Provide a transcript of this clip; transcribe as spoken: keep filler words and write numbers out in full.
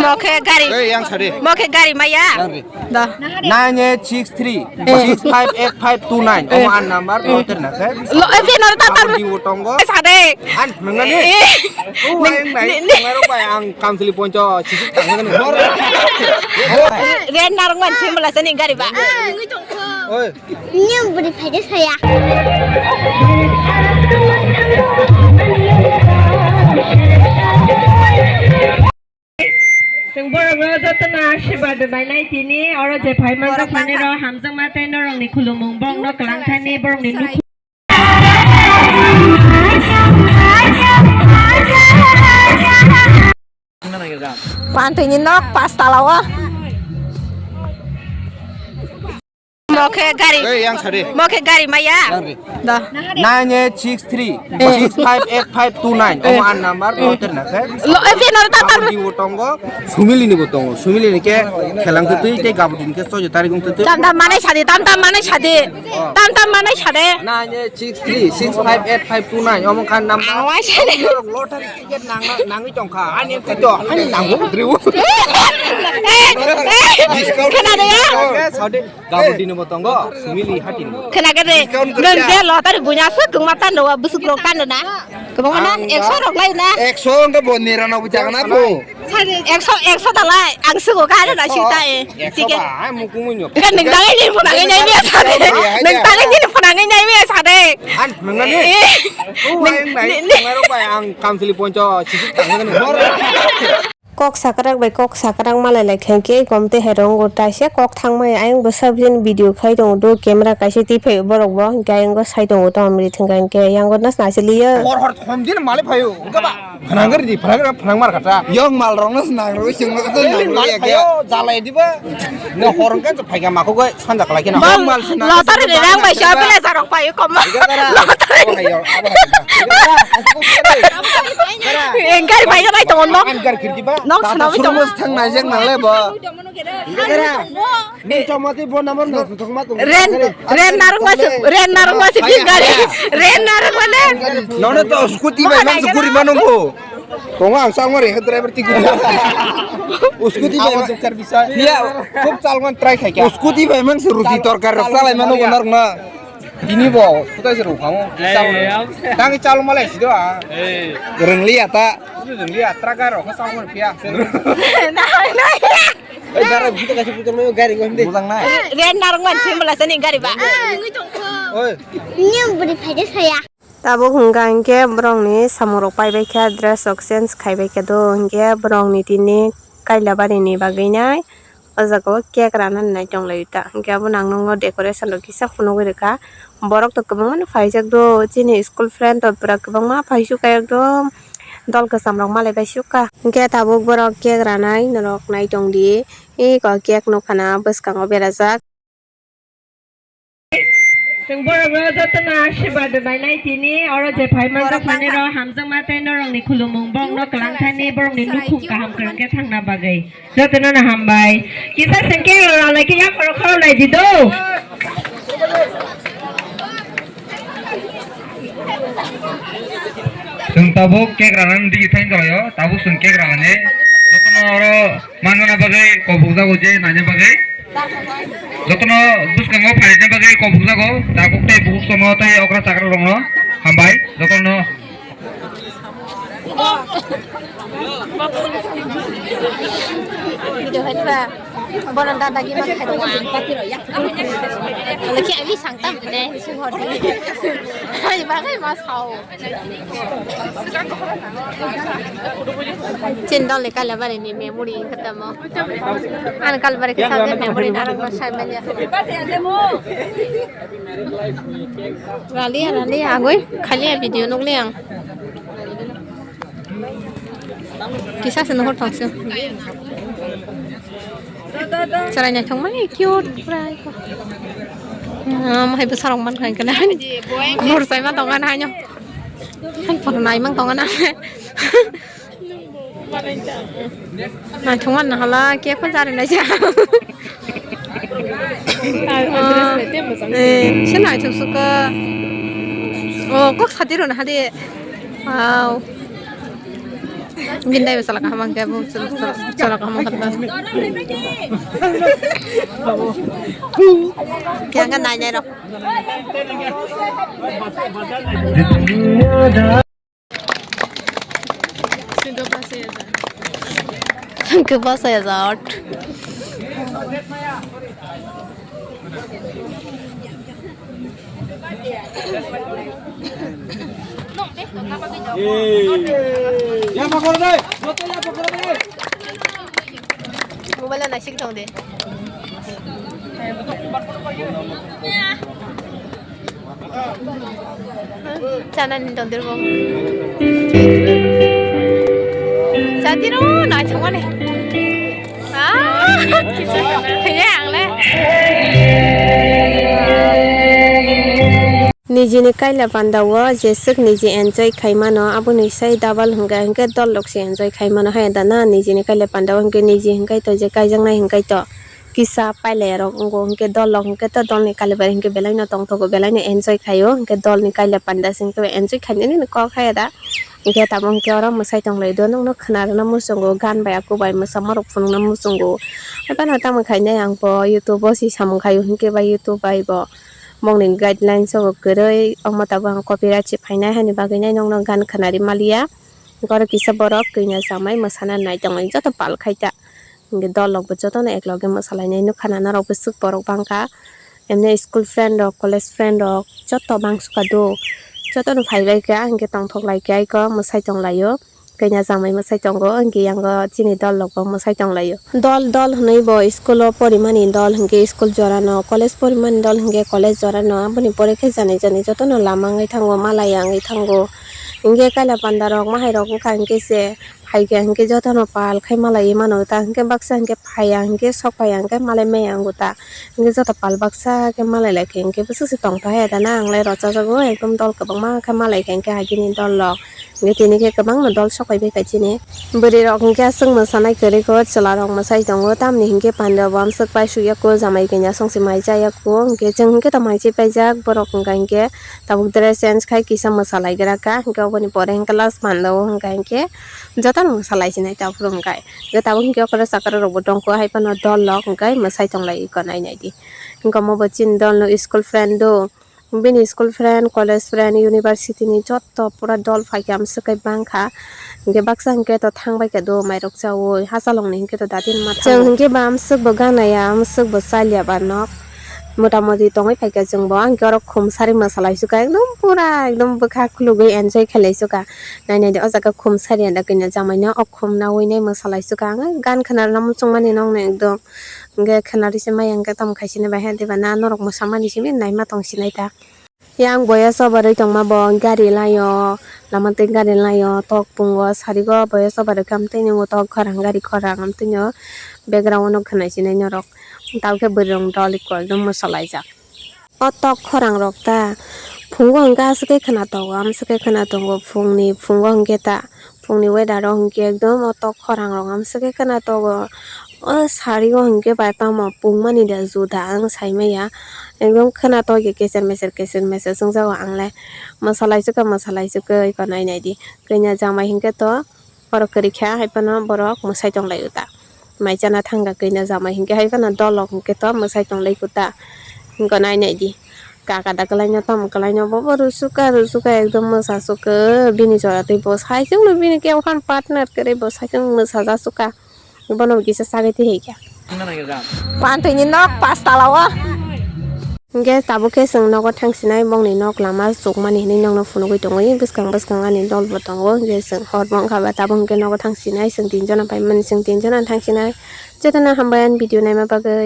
Oke gari. Ei, yang sari. Mo khe gari maya. Yang ri. Da. Nine eight six three six five eight five two nine. Omo an number, lo ter na khe. Lo, eh, pin oro ta tar. Di utongo. Sade. An, mengani. Eh. Oh, ni, yang nai. Ni, ni. Ngarok bai ang kamsili poncho, sisik tangani. Ren narong man sim bela sani gari ba. Oi. Ini beri faida saya. Chwng borokno jotono asirwad rwbainai tini, oro je phai manjak manwi rok hamjakma tei norokni khulumung, borokno kwlangthani, borokni nukhung. Pantini nok pas tala o. Mo khe gari. Ei, yang sari. Mo khe gari maya. Yang ri. Da. Nine eight six three six five eight five two nine. Omo an number, lo ter na khe. Lo, eh, pin oro ta tar. Di utongo. Sumili ni bo tongo. Sumili ni khe khelang tutui tei gabudin khe sojo tarik wng tutui. Tam tam manai sadi, tam tam manai sadi. Oh. Tam tam manai sade. Nine eight six three six five eight five two nine. Omo khan number. Awa sade. Lottery ticket nang, nangwi tongkha. Ani twi to, ani nango dribu. Eh, eh, eh. Discount. Khna de ya. Sadi. Gabudini bo tongo, Sumili hatini bo. Khna khe de, discount nwng kwrwkha. Je lottery bunya se kwma tando, wa busuk rok tando na. Kwbangma na, ang ekso rok lai na. Ekso wngkha bo nirano bo jaga na bo. Ekso, ekso dalai, ang sugo ka na ekso, sita e. Ekso ticket. Ba, ai mukumu nyo. Kan nwng dalai ni phone ngai nai me sade. Nwng dalai ni phone ngai nai me sade. An, nwng nani? Eh. Oh, nwng, ai, nai, ni, ni. Nwng bai ang kamsili poncho, sisik tangani. Kok sakrak bai kok sakrak malai lai khe, khe kom tei hai rong go taisa kok thangmai ayang bwsa bini video khai tongo do camera kaisa twi phai borok bo hinkhe ayang go sai tongo tamo ri thwngkha hinkhe ayang go nas naisiliyo. Hor hor thom din malik phaio, wngkha ba? Phanang gari di, phanang gari, phanang mar kata. Yong mal rok nas nang rwi chwng no to nang rwi ya khe. Phaio, jalai diba? No hor wngkha to phaikha mako go sanja khlai khe no. Bang, yong mal se nang lottery ni rang bai sa bele sarok phaio kom. Lottery. Abo hai, abo hai. Engkar bai bai tongo. Engkar khirki ba. Nok sanawi tongo. Thang naijak nangle bo. Ni chomati bo number no thokma tongo. Ren, ren narwk ma se, ren narwk ma se big gari. Ren narwk ma ne. Nono to scooty bai mang guri mano bo. Tongo ang sang mari driver ticket. Scooty bai mang. Ya, khub chalman try khai kya. Scooty bai mang se ruti torkar rok chalai mano bo narwk na. Tini bo sutai se rukhamu. Ei, chalo. Tang chalo malai sido a. Ei. Rengli ata. Rengli atra garo kha chalo phiya. Nai, nai. Ei, dara bita kasi putar mo gari ko hindi. Bujang nai. Ren narwk man sim bela sani gari ba. Oi. Ni buri phaide saya. Tabuk hwnkha hinkhe borokni samung rok paibai kha, dress rok change khaibai kha do hinkhe borokni tini Kailabari ni bagwi nai. O jaga o cake rana nai tong lai ta, hinkhe abono ang nokno decoration rok kisa phunugwi rwkha. Borok to kwbangma no phaijak do, chini school friend rok pura kwbangma phaisuk kha ekdom dol kwcham rok malai paisuk kha. Hinkhe tabuk borok cake ranai norok nai tong di, eko cake nukha na bwskango berajak. Chwng borokno jotono asirwad rwbainai tini, oro je phai manjak manwi rok hamjakma tei norokni khulumung, borokno kwlangthani, borokni nukhung kaham kwrwng khe thangna bagwi. Jotono no hambai. Kisa chwng cake rok ralai khe yapharo khorok lai di do. Chwng tabuk cake ralani digi thain kalaio, tabuk chwng cake ralani. Jotono oro manmana bagwi kobokjago je naina bagwi. Jotono bwskango phaina bagwi kobokjago, tabuk tei bukhuk somo tei okra chakra rokno hambai jotono. Video hai ba, bono dadagi man khai rwa. Laki ami sangtam ne, sing hor di. Hai ba, hai ma sao. Chin dol ni Kailabari ni memory khatamo. An Kailabari khe sa memory na rang sai manya. Raliya, raliya, agoi, khaliya video nukliya ang. Kisa se nuhur thokse. Chwrai naithok mani cute pura. Ah, mo hai bwsarok man khai kana. Khor sai ma tonga na hanyo. Han photo nai mang tonga na. Naithok man na hala cake phan chari nai cha. Eh, se naithok suka. Oh, kok sati rw na hadi. Wow. Bini dai chala kaham khe bo chala kaham khe. Khe ang khe nai nai rok. Ang khe bwsai ya jat. Mobile naisik thong de. Chanani tondir bo. Chatiro naithokmani. Ah, thengya angle. Nijini kaila panda o jeswk niji enjoy khai mano, aboni sai double hwnkha hwnkhe dol rok se enjoy khai mano hai da na, nijini kaila panda o hwnkhe niji hwnkhe to je kaijaknai hwnkhe to. Kisa pailai rok wngo, hwnkhe dol rok hwnkhe to dol ni kalibai hwnkhe belai no tongthogo, belai no enjoy khaio, hwnkhe dol ni kaila panda se hwnkhe enjoy khainani kok haya da. Hwnkhe tabuk hwnkhe oro mwsai tonglai do, nwng no khwna rwna muchungo, gan bai aku bai mwsama rok phunukna muchungo. Haphano tamo khainai ang bo YouTube o se samung khaio, hwnkhe bai YouTube bai bo bongni guidelines o bo kwrwi, omo tabuk ang copyright se phainai, hani bagwi nai nwng no gan khwna ri maliya. Hwnkhe oro kisa borok kanya chamai mwsana nai tongwi joto pal khai ta. Hwnkhe dol rok bo jotono ekloge mwsalainai nukha na norok bwswk borok bangkha. Emne school friend rok, college friend rok joto bangsuka do. Jotono phaibai kha, hwnkhe tongthok lai kha aiko mwsai tonglaio. Kanya chamai mwsai tongo, hwnkhe yango chini dol rok bo mwsai tonglaio. Dol, dol hwnwi bo school o porimani dol hwnkhe school jorano, college porimani dol hwnkhe college jorano. Aboni pore khe jani jani jotono lama wngwi thango, malai wngwi thango. Hwnkhe kaila panda rok, mahai rok wngkha hwnkhe se. Phaikhe hwnkhe jotono pal khai malaiwi mano ta, hwnkhe baksa hwnkhe phaiya hwnkhe sok phaiya hwnkhe malai maya wngo ta, hwnkhe joto pal baksa khe malai laikhe hwnkhe bwswk se tongthok haya da na, ang lai rochajago ekdom dol kwbangma khe malaikhe hwnkhe agini dol rok, hwnkhe tini khe kwbangma dol sok phaibai kha chini. Bwrwi rok hwnkhe aswk mwsanai kwrwi kho, chwla rok mwsai tongo, tamni hwnkhe panda bo amswk paisuk ya kho, jamai kanya songsi mai cha ya kho, hwnkhe chwng hwnkhe to mai chai paijak, borok hwnkha hwnkhe tabuk dress change khai kisa mwsalai gra kha, hwnkhe oboni pore hwnkhe last panda o hwnkha hwnkhe. Jotono mwsalai sinai ta phuru hwnkhe. Hwnkhe tabuk hwnkhe okoro sakaro rokbo tongkho, hai phano dol rok hwnkhe mwsai tonglai iko nai nai di. Hwnkhe omo bo chini dol no school friend do. Bini school friend, college friend, university ni joto pura dol phaikhe amswk kai bangkha. Hwnkhe baksa hwnkhe to thangbai khe do mairok chaui, hachalok ni hwnkhe to datin ma thango. Chwng hwnkhe ba amswk bo ganaya, amswk bo chaliya ba nok. Mota moti tongwi phaikha chwngbo, hwnkhe oro khum sari mwsalai sukha, ekdom pura ekdom bwkha khulugwi enjoy khailai sukha. Nai nai di, o jaga khum sari ya da kanya jamai no, o khum naui nai mwsalai sukha. Ang gan khwna rwna muchung mani nokni ekdom. Hwnkhe khwna rwisi maya hwnkhe tamo khai sini bai ha diba na norok mwsa mani simi naima tong sinai ta. Yang boya sobarwi tongma bo gari laio, lama twi gari laio, tok pungo sarigo boya sobarwi khe amtwini tok khorang gari khorang amtwini background o khwnai sinai norok. Tabukhe bwrwi rok dol ikko ekdom mwsalaijak. O tok khorang rok ta phungo hwnkhe aswk khe khwna tongo, amswk khe khwna tongo phungni phungo hwnkhe ta phungni weather o hwnkhe ekdom o tok khorang rok amswk khe khwna tongo. O sari o hwnkhe bai tamo pungmani da juda ang saimaya ekdom khwna tokya keser meser keser meser swngjago ang le mwsalaisukha mwsalaisukha iko nai nai di kanya jamai hwnkhe to. Oro kwrwi kha hai phano borok mwsai tong lai o ta. Mai chana thang kha kanya jamai hinkhe hai phano dol rok hinkhe to mwsai tong lai o ta. Hinkhe nai nai di. Kaka da kwlai no tamo kwlai no bobo rusu ka rusu ka ekdom mwsa suk o bini jora tei bo sai chwng no bini kebo phano partner kwrwi bo sai chwng mwsa ja suk ka. Bono bo kisa sagwi twi hai kha. Pantwi ni nok pas tala o. Hingke tabuk khe chwng nogo thang sinai, bongni nok lama chukmani hinui nokno phunugui tongo. Bwskang bwskang ani dol bo tongo, hingke chwng hor bo wngkha ba tabuk hingke nogo thang sinai, chwng tin jona paimani, chwng tin jona thang sinai. Jotono hambai ani video naima bagwi.